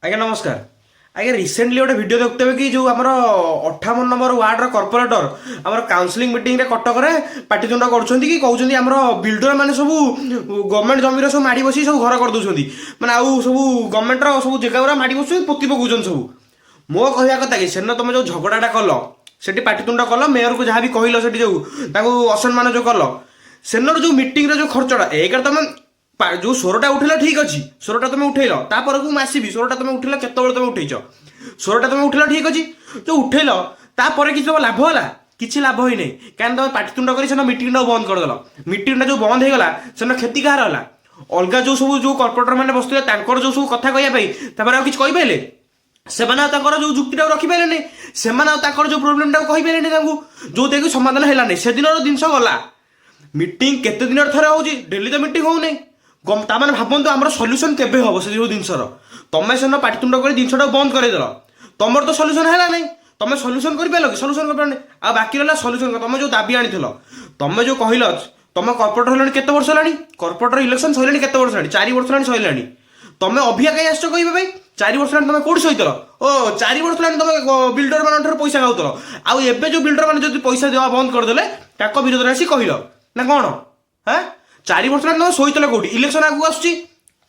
ଆଜ୍ଞା ନମସ୍କାର ଆଜ୍ଞା। ରିସେଣ୍ଟଲି ଗୋଟେ ଭିଡ଼ିଓ ଦେଖୁଥିବେ କି ଯେଉଁ ଆମର 58 ନମ୍ବର ୱାର୍ଡର କର୍ପୋରେଟର ଆମର କାଉନସିଲିଂ ମିଟିଂରେ କଟକରେ ପାଟିତୁଣ୍ଡ କରୁଛନ୍ତି କି କହୁଛନ୍ତି, ଆମର ବିଲ୍ଡର ମାନେ ସବୁ ଗଭର୍ଣ୍ଣମେଣ୍ଟ ଜମିର ସବୁ ମାଡ଼ି ବସି ସବୁ ଘର କରିଦେଉଛନ୍ତି, ମାନେ ଆଉ ସବୁ ଗଭର୍ଣ୍ଣମେଣ୍ଟର ସବୁ ଜାଗା ଗୁଡ଼ା ମାଡ଼ି ବସୁଛନ୍ତି, ପୋତି ପକଉଛନ୍ତି ସବୁ। ମୋ କହିବା କଥା କି ସେଦିନ ତମେ ଯେଉଁ ଝଗଡ଼ାଟା କଲ, ସେଠି ପାଟିତୁଣ୍ଡ କଲ, ମେୟରକୁ ଯାହା ବି କହିଲ, ସେଠି ଯେଉଁ ତାଙ୍କୁ ଅସମ୍ମାନ ଯେଉଁ କଲ, ସେଦିନର ଯେଉଁ ମିଟିଂର ଯେଉଁ ଖର୍ଚ୍ଚଟା, ଏକରେ ତମେ ଯୋଉ ସ୍ୱରଟା ଉଠେଇଲ, ଠିକ ଅଛି, ସ୍ୱରଟା ତମେ ଉଠେଇଲ, ତାପରକୁ ମୁଁ ଆସିବି। ସ୍ୱରଟା ତମେ ଉଠେଇଲ, କେତେବେଳେ ତମେ ଉଠେଇଛ? ସ୍ୱରଟା ତମେ ଉଠେଇଲ, ଠିକ ଅଛି, ଯୋଉ ଉଠେଇଲ, ତାପରେ କିଛି ତମ ଲାଭ ହେଲା? କିଛି ଲାଭ ହେଇନାହିଁ। କାରଣ ତମେ ପାଟିତୁଣ୍ଡ କରି ସେଦିନ ମିଟିଂଟା ବନ୍ଦ କରିଦେଲ। ମିଟିଂଟା ଯୋଉ ବନ୍ଦ ହେଇଗଲା, ସେଦିନ କ୍ଷତି କାହାର ହେଲା? ଅଲଗା ଯୋଉ ସବୁ ଯୋଉ କର୍ପୋରେଟର ମାନେ ବସିଥିଲେ, ତାଙ୍କର ଯୋଉ ସବୁ କଥା କହିବା ପାଇଁ, ତାପରେ ଆଉ କିଛି କହିପାରିଲେ? ସେମାନେ ଆଉ ତାଙ୍କର ଯୋଉ ଯୁକ୍ତିଟାକୁ ରଖିପାରିଲେନି। ସେମାନେ ଆଉ ତାଙ୍କର ଯୋଉ ପ୍ରୋବ୍ଲେମଟାକୁ କହିପାରିଲେନି ତାଙ୍କୁ, ଯୋଉଟାକି ସମାଧାନ ହେଲାନି। ସେଦିନର ଜିନିଷ ଗଲା। ମିଟିଂ କେତେ ଦିନରେ ଥରେ ହଉଛି? ଡେଲି ତ ମିଟିଂ ହଉନି। ତାମାନେ ଭାବନ୍ତୁ, ଆମର ସଲ୍ୟୁସନ କେବେ ହବ ସେ ଯୋଉ ଜିନିଷର? ତମେ ସେଦିନ ପାଟିତୁଣ୍ଡ କରି ଜିନିଷଟାକୁ ବନ୍ଦ କରେଇଦେଲ। ତମର ତ ସଲ୍ୟୁସନ ହେଲା ନାହିଁ। ତମେ ସଲ୍ୟୁସନ କରିପାରିଲ କି? ସଲ୍ୟୁସନ କରିପାରିଲନି। ଆଉ ବାକି ରହିଲା ସଲ୍ୟୁସନ, ତମେ ଯୋଉ ଦାବି ଆଣିଥିଲ, ତମେ ଯୋଉ କହିଲ, ତମେ କର୍ପୋରେଟର ହେଲାଣି କେତେ ବର୍ଷ ହେଲାଣି? କର୍ପୋରେଟର ଇଲେକ୍ସନ ସରିଲାଣି କେତେ ବର୍ଷ ହେଲାଣି? 4 ବର୍ଷ ହେଲାଣି ସରିଲାଣି। ତମେ ଅଭିଆ କାହିଁ ଆସିଛ କହିବା ପାଇଁ? 4 ବର୍ଷ ହେଲାଣି ତମେ କୋଉଠି ଶୋଇଥିଲ? ଓ, 4 ବର୍ଷ ହେଲାଣି ତମେ ବିଲ୍ଡର ମାନଙ୍କ ଠାରୁ ପଇସା ଖାଉଥିଲ। ଆଉ ଏବେ ଯୋଉ ବିଲ୍ଡର ମାନେ ଯଦି ପଇସା ଦେବା ବନ୍ଦ କରିଦେଲେ, ତାଙ୍କ ବିରୋଧରେ ଆସି କହିଲ ନା କଣ? ହାଁ, 4 ବର୍ଷ ହେଲାଣି ତମେ ଶୋଇଥିଲ କୋଉଠି? ଇଲେକ୍ସନ ଆଗକୁ ଆସୁଛି,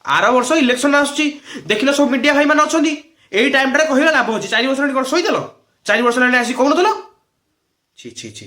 ଆର ବର୍ଷ ଇଲେକ୍ସନ ଆସୁଛି। ଦେଖିଲ, ସବୁ ମିଡିଆ ଭାଇମାନେ ଅଛନ୍ତି। ଏଇ ଟାଇମଟାରେ କହିଲେ ଲାଭ ଅଛି? 4 ବର୍ଷ ହେଲାଣି କଣ ଶୋଇଥିଲ? 4 ବର୍ଷ ହେଲାଣି ଆସି କହୁନଥିଲ? ଛି ଛି ଛି।